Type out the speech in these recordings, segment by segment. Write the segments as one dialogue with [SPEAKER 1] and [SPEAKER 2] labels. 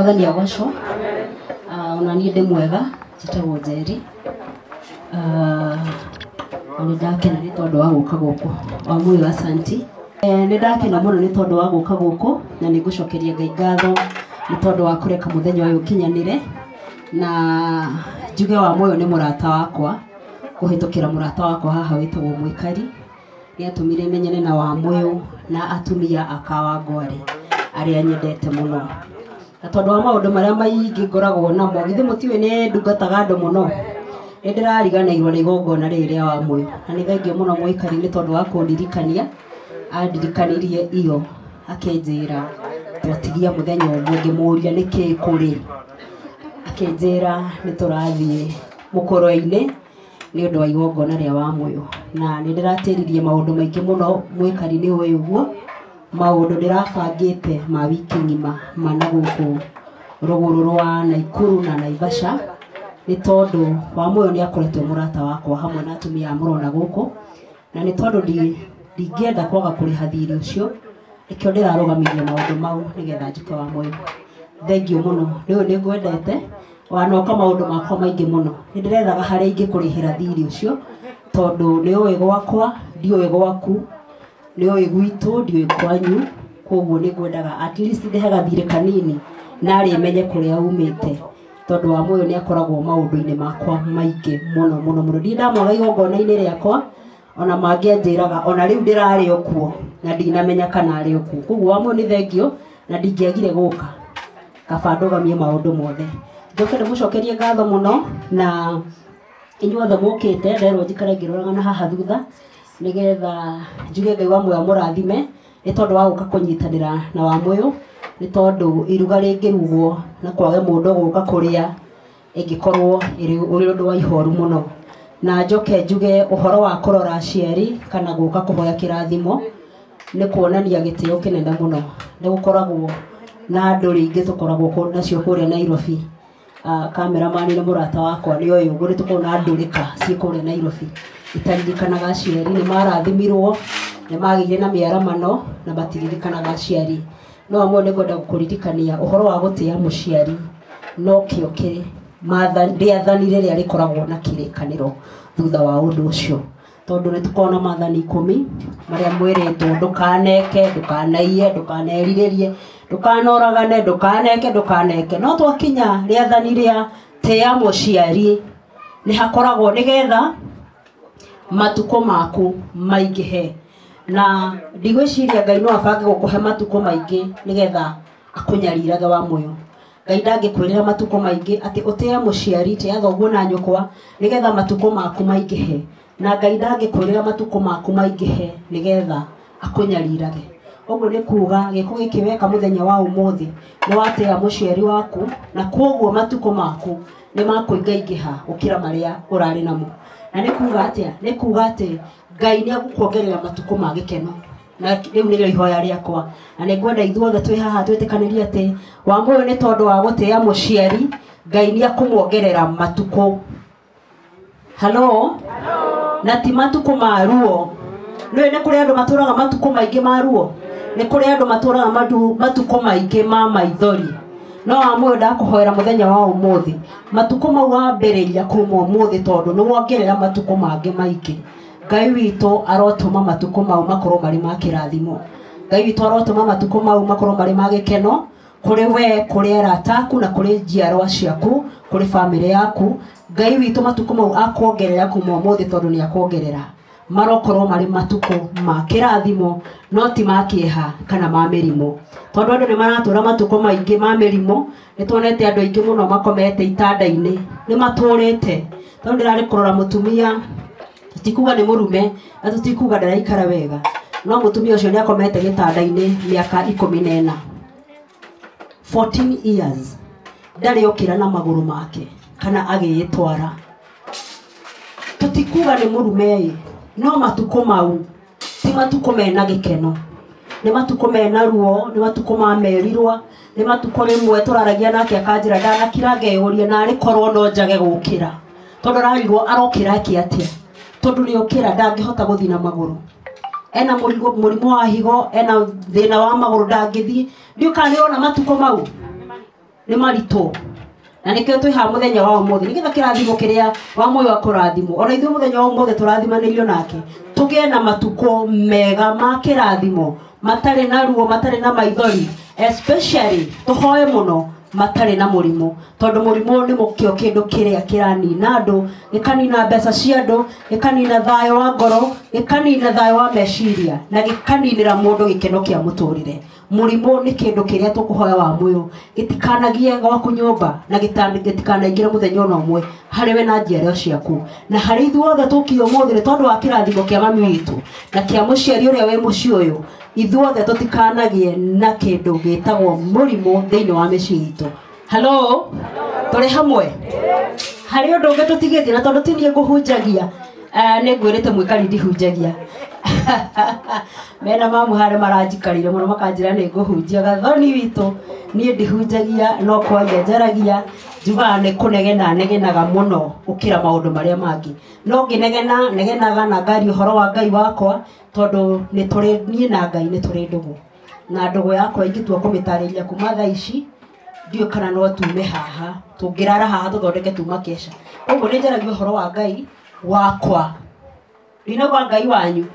[SPEAKER 1] Mwathani agocwo. Ona niĩ ndĩ mwega, njĩtagwo Njeri. Na nĩ ndakena nĩ tondũ wa gũka gũkũ. Wamũyũ asanti. Nĩ ndakena mũno nĩ tondũ wa gũka gũkũ na nĩ ngũcokeria Ngai ngatho nĩ tondũ wa kũreka mũthenya ũyũ ũkinyanĩre. Na njuge Wamũyũ nĩ mũrata wakwa, kũhĩtũkĩra mũrata wakwa haha wĩtagwo Mwĩkari. Nĩ atũmire menyane na Wamũyũ na atumia a Kawangware arĩa nyendete mũno. Na tondũ wa maũndũ marĩa maingĩ ngoragwo namo, githĩ mũtiũĩ nĩ ndungataga andũ mũno, nĩ ndĩrariganĩirwo nĩ igongona rĩrĩ rĩa Wamũyũ. Na nĩ thengio mũno Mwĩkari nĩ tondũ wa kũndirikania, andirikanirie iyo akĩnjĩra twatigia mũthenya ũmwe, ngĩmũria nĩkĩ kũrĩ, akĩnjĩra nĩ tũrathiĩ mũkũrwe-inĩ nĩ ũndũ wa igongona rĩa Wamũyũ. Na nĩ ndĩratĩririe maũndũ maingĩ mũno Mwĩkari nĩ ũĩ ũguo, maũndũ ndĩrabangĩte ma wiki ng'ima mana gũkũ rũgũrũ rwa Naikuru na Naivasha, nĩ tondũ Wamũyũ nĩ akoretwo mũrata wakwa hamwe na atumia aya mũrona gũkũ, na nĩ tondũ ndingĩenda kwaga kũrĩha thirĩ ũcio, nĩkĩo ndĩrarũgamirie maũndũ mau nĩgetha njĩke Wamũyũ. Thengio mũno, rĩu nĩ ngwendete, wanoka maũndũ makwa maingĩ mũno, nĩ ndĩrethaga harĩa ingĩkũrĩhĩra thirĩ ũcio, tondũ nĩ ũĩ gwakwa, ndiũĩ gwaku, nĩ ũĩ gwitũ, ndiũĩ kwanyu, koguo nĩ ngwendaga at least ndĩhe gathirĩ kanini narĩ menye kũrĩa umĩte, tondũ Wamũyũ nĩ akoragwo maũndũ-inĩ makwa maingĩ mũno mũno mũno. Ndirĩ ndamwaga igongona-inĩ rĩakwa, ona mangĩanjĩraga ona rĩu ndĩrarĩ o kuo na ndinamenya kana arĩ o kuo. Koguo Wamũyũ nĩ thengio na ndingĩagire gũka, kaba ndũgamie maũndũ mothe. Njoke ndĩmũcokerie ngatho mũno na inyuothe mũkĩte, nderwo njikare ngĩroraga na haha thutha nĩgetha njuge Ngai Wamũyũ amũrathime nĩ tondũ wa gũka kũnyitanĩra na Wamũyũ, nĩ tondũ iruga rĩngĩrugwo na kwage mũndũ gũka kũrĩa ĩngĩkorwo ĩrĩ ũndũ wa ihoru mũno. Na njoke njuge ũhoro wa kũrora aciari kana gũka kũhoya kĩrathimo nĩ kuonania gĩtĩo kĩnene mũno. Nĩ gũkoragwo na andũ rĩingĩ tũkoragwo nacio kũrĩa Nairobi. Cameraman nĩ mũrata wakwa nĩ oĩ ũguo, nĩ tũkoragwo na ndũrĩka ciĩ kũrĩa Nairobi itaririkanaga aciari, nĩ marathimirwo, nĩ magĩire na mĩaramano na matiririkanaga aciari. No amwe nĩ ngwenda gũkũririkania ũhoro wa gũtĩa mũciari nokĩo kĩrĩ rĩathani rĩrĩa rĩkoragwo na kĩrĩkanĩro thutha wa ũndũ ũcio, tondũ nĩ tũkoragwo na maathani 10 marĩa mwĩrĩtwo ndũkaneke, ndũkanaiye, ndũkanerirĩrie, ndũkanoragane, ndũkaneke, ndũkaneke. No twakinya rĩathani rĩa tĩa mũciari nĩ hakoragwo nĩgetha matukũ maku maingĩhe. Na ndigwĩciria Ngai no abange gũkũhe matukũ maingĩ nĩgetha akũnyarirage Wamũyũ. Ngai ndangĩkwĩrĩra matukũ maingĩ atĩ ũtĩe mũciari, tĩa thoguo na nyũkwa nĩgetha matukũ maku maingĩhe. Na Ngai ndangĩkwĩrĩra matukũ maku maingĩhe nĩgetha akũnyarirage. Ũguo nĩ kuga gĩko gĩkĩ weka mũthenya wa ũmũthĩ nĩ watĩa mũciari waku, na koguo matukũ maku nĩ makũingaingĩha gũkĩra marĩa ũrarĩ namo. Na nĩ kuga atĩa? Nĩ kuga atĩ Ngai nĩ egũkuongerera matukũ ma gĩkeno. Na rĩu nĩrĩo ihoya rĩakwa. Na nĩ ngwenda ithuothe twĩ haha twĩtĩkanĩrie atĩ Wamũyũ nĩ tondũ wa gũtĩa mũciari, Ngai nĩ ekũmuongerera matukũ. Hello? Na ti matukũ ma ruo. Nĩũĩ nĩ kũrĩ andũ matũraga matukũ maingĩ ma ruo? Nĩ kũrĩ andũ matũraga matukũ maingĩ ma maithori. No Wamũyũ ndakũhoera mũthenya wa ũmũthĩ, matukũ mau wambĩrĩria kuma ũmũthĩ, tondũ nĩ wongerera matukũ mangĩ maingĩ. Ngai witũ arotũma matukũ mau makorwo marĩ ma kĩrathimo. Ngai witũ arotũma matukũ mau makorwo marĩ ma gĩkeno kũrĩ we, kũrĩ arata aku, na kũrĩ njiarwa ciaku, kũrĩ bamĩrĩ yaku. Ngai witũ matukũ mau akuongerera kuma ũmũthĩ, tondũ nĩ akuongerera. Marokorwo marĩ matukũ ma kĩrathimo, no ti ma kĩeha kana ma mĩrimũ. Tondũ andũ nĩ maratũra matukũ maingĩ ma mĩrimũ, nĩ tuonete andũ aingĩ mũno makomete itanda-inĩ, nĩ matũrĩte. Tondũ ndĩrarĩ kũrora mũtumia, tũtikuga nĩ mũrume, na tũtikuga ndaraikara wega, no mũtumia ũcio nĩ akomete gĩtanda-inĩ mĩaka 14. 14 years ndarĩ okĩra na magũrũ make kana agĩĩtwara. Tũtikuga nĩ mũrume-ĩ, no matukũ mau ti matukũ mena gĩkeno, nĩ matukũ mena ruo, nĩ matukũ ma merirwa, nĩ matukũ rĩmwe tũraragia nake akanjĩra ndanakira ngeyũria narĩ korwo no njage gũkĩra, tondũ ararigwo arokĩra eke atĩa, tondũ nĩ okĩra ndangĩhota gũthiĩ na magũrũ, ena mũrimũ wa higo, ena thĩna wa magũrũ, ndangĩthiĩ. Ndiũĩ kana nĩ ũrona matukũ mau. Nĩ maritũ. Na nĩkĩo twĩ haha mũthenya wa ũmũthĩ nĩgetha kĩrathimo kĩrĩa Wamũyũ akũrathimwo ona ithuĩ mũthenya wa ũmũthĩ tũrathimanĩirio nake tũgĩe na matukũ mega ma kĩrathimo matarĩ na ruo matarĩ na maithori especially tũhoe mũno matarĩ na mũrimũ tondũ mũrimũ nĩ mũkĩo kĩndũ kĩrĩa kĩranina andũ gĩkanina mbeca cia andũ gĩkanina thayũ wa ngoro gĩkanina thayũ wa meciria na gĩkaninĩra mũndũ gĩkeno kĩa mũtũrĩre. Mũrimũ nĩ kĩndũ kĩrĩa tũkũhoya Wamũyũ gĩtikanagie gwaku nyũmba na gĩtikanaingĩre mũthenya ona ũmwe harĩ we na njiarwa ciaku na harĩ ithuothe tũkire ũmũthĩ nĩ tondũ wa kĩrathimo kĩa mami witũ na kĩa mũciari ũrĩa wĩ mũciĩ ũyũ ithuothe tũtikanagie na kĩndũ gĩtagwo mũrimũ thĩinĩ wa mĩciĩ itũ. Hello, tũrĩ hamwe harĩ ũndũ ũngĩ tũtigĩtie na tondũ ti niĩ ngũhunjagia nĩ ngwĩrĩte mwĩkari ndihunjagia mena mamu harĩa maranjikarire mũno makanjĩra nĩ ngũhunjia gathoni witũ niĩ ndihunjagia no kwaria njaragia njugaga nĩ kũnegena negenaga mũno gũkĩra maũndũ marĩa mangĩ no ngĩnegena negenaga na ngaria ũhoro wa Ngai wakwa tondũ nĩ tũrĩ niĩ na Ngai nĩ tũrĩ ndũgũ na ndũgũ yakwa ingĩtua kũmĩtarĩria kuma thaa ici ndiũĩ kana no tume haha tũngĩrara haha tũthondeke tuma kesha ũguo nĩ njaragia ũhoro wa Ngai wakwa ndinauga Ngai wanyu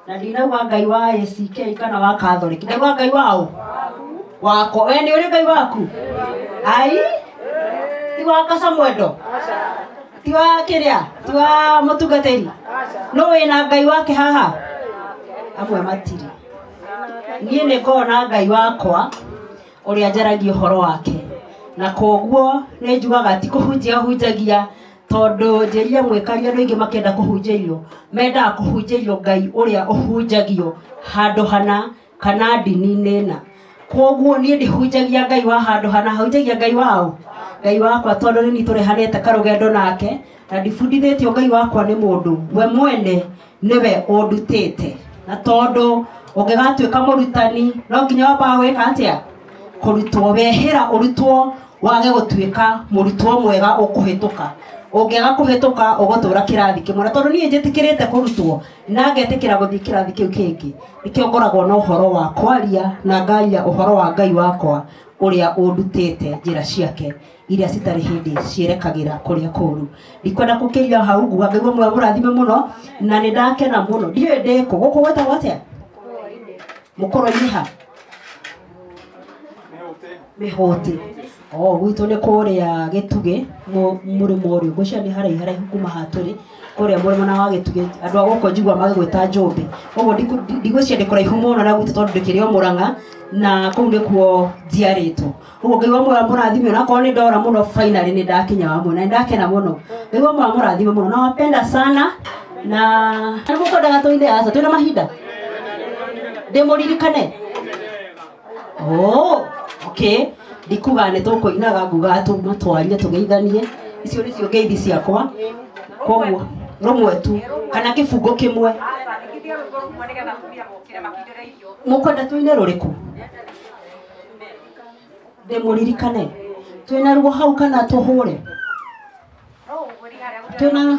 [SPEAKER 1] na ndinauga Ngai wa ACK kana wa Catholic ndauga Ngai wao wakwa we nĩ ũrĩ Ngai waku ai ti wa Kasamwendo ti wa kĩrĩa ti wa mũtungatĩri no wĩna Ngai wake haha amwe matirĩ niĩ nĩ ngoragwo na Ngai wakwa ũrĩa njaragia ũhoro wake na koguo nĩ njugaga ti kũhunjia hunjagia tondũ njĩrire mwĩkari andũ aingĩ makĩenda kũhunjĩrio mendaga kũhunjĩrio Ngai ũrĩa ũhunjagio handũ hana kana ndini-inĩ na koguo niĩ ndihunjagia Ngai wa handũ hana hunjagia Ngai wao Ngai wakwa tondũ nĩ niĩ tũrehanĩte karũgendo nake na ndibundithĩtio Ngai wakwa nĩ mũndũ we mwene nĩwe ũndutĩte na tondũ ũngĩgatuĩka mũrutani no nginya wambaga gwĩka atĩa kũrutwo wehera ũrutwo wage gũtuĩka mũrutwo mwega ũkũhĩtũka ũngĩaga kũhĩtũka ũgũtũra kĩrathi kĩmwe na tondũ niĩ njĩtĩkĩrĩte kũrutwo na ngetĩkĩra gũthiĩ kĩrathi kĩu kĩngĩ nĩkĩo ngoragwo na ũhoro wa kwaria na ngaria ũhoro wa Ngai wakwa ũrĩa ũndutĩte njĩra ciake iria citarĩ hĩndĩ ciĩrekagĩra kũrĩa kũũru ndikwenda gũkĩria hau nguga Ngai wa mũrathime mũno na nĩ ndakena mũno ndiũĩ ndĩkũ gũkũ gwetagwo atĩa mũkũrũ-inĩ ha mĩhũti o gwitũ nĩ kũrĩa Gĩtugĩ mũrĩmo ũrĩa ngwĩciria nĩ haraihu haraihu kuma haha tũrĩ kũrĩa mũrĩmo na wa Gĩtugĩ andũ a gũkũ njiguaga magĩgwĩta Njũmbĩ ũguo ndigwĩciria ndĩ kũraihu mũno na gwitũ tondũ ndĩkĩrĩ o Mũrang'a na kũu nĩkuo njiarĩtwo ũguo Ngai wa mũrathime onakorwo nĩ ndora mũno finally nĩ ndakinya Wamũyũ na nĩ ndakena mũno Ngai wa mũrathime mũno na wapenda sana na nĩ mũkwendaga tũine aca twĩna mahinda ndĩmũririkane oh okay ndikuga nĩ tũkũinaga nguga tũmatwarie tũgeithanie icio nĩcio ngeithi ciakwa koguo rũmwe tu kana kĩbungo kĩmwe mũkwenda tũine rũrĩkũ ndĩmũririkane twĩna ruo hau kana tũhũre twĩna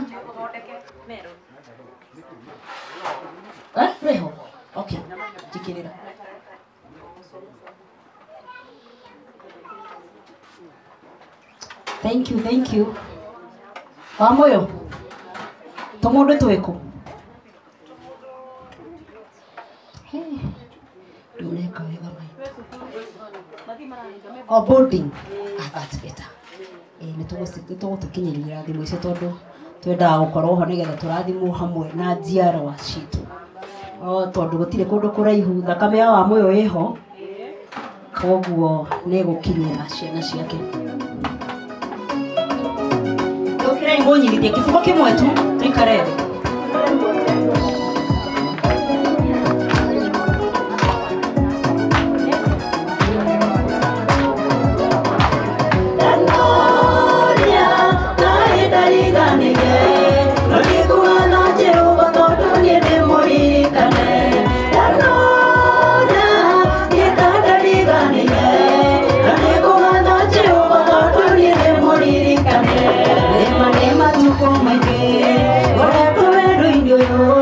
[SPEAKER 1] rĩho okay njĩkĩrĩra Thank you, thank you. Wamũyũ tũmũndũ twĩkũ nduneka wega maitũ oh boarding ah that's better nĩ tũgũtũkinyĩria irathimo icio tondũ twendaga gũkorwo ho nĩgetha tũrathimwo hamwe na njiarwa citũ o tondũ gũtirĩ kũndũ kũraihu thakame ya Wamũyũ ĩho koguo nĩ ĩgũkinyĩra ciana ciake Ũkĩrai mũnyitithie kĩbungo kĩmwe tu tũikare thĩ Ndanoria naĩ ndariganĩire no ndikuona Jehova tondũ niĩ ndĩmũririkane Ndanona niĩ ta ndariganĩire no ndikuona Jehova tondũ niĩ ndĩmũririkane Nĩma nĩ matukũ maingĩ ngoretwo wendo-inĩ ũyũ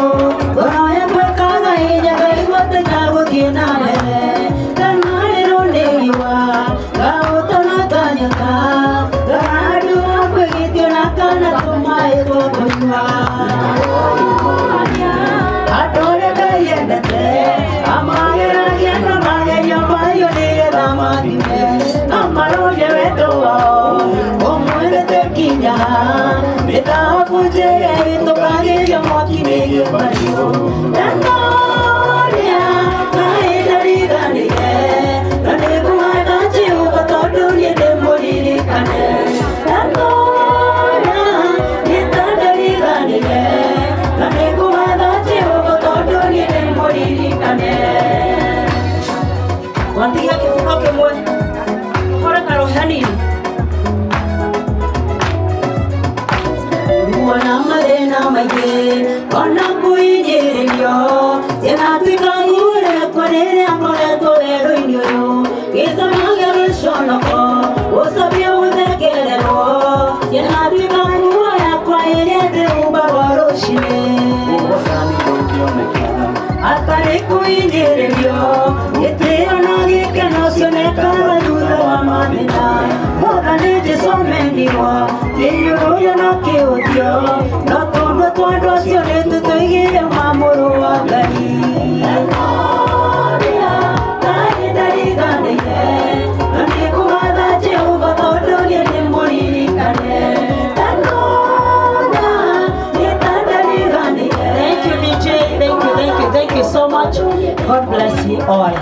[SPEAKER 1] Hanini. Ruo na mathĩna maingĩ ona kũhinyĩrĩrio cianatuĩka ngurekwa rĩrĩa ngoretwo werũ-inĩ ũyũ gĩcama gĩa gĩconoko gũcabio gũthekererwo cianatuĩka nguo yakwa ĩrĩa ndĩhumbagwo rũcinĩ atarĩ kũhinyĩrĩrio gĩtĩo na gĩkeno cionekaga thutha wa mathĩna Mwathani Jesũ amenirwo kĩnyũrũrio na kĩhũthio no tũndũ twa andũ acio nĩ tũtũigire ma mũrũ wa Ngai Ngai ndariganĩire na nĩngũgatha Jehova tondũ niĩ nĩmũririkane Ndanona nĩ ta ndariganĩire. Thank you DJ, thank you, thank you, thank you so much. God bless you all.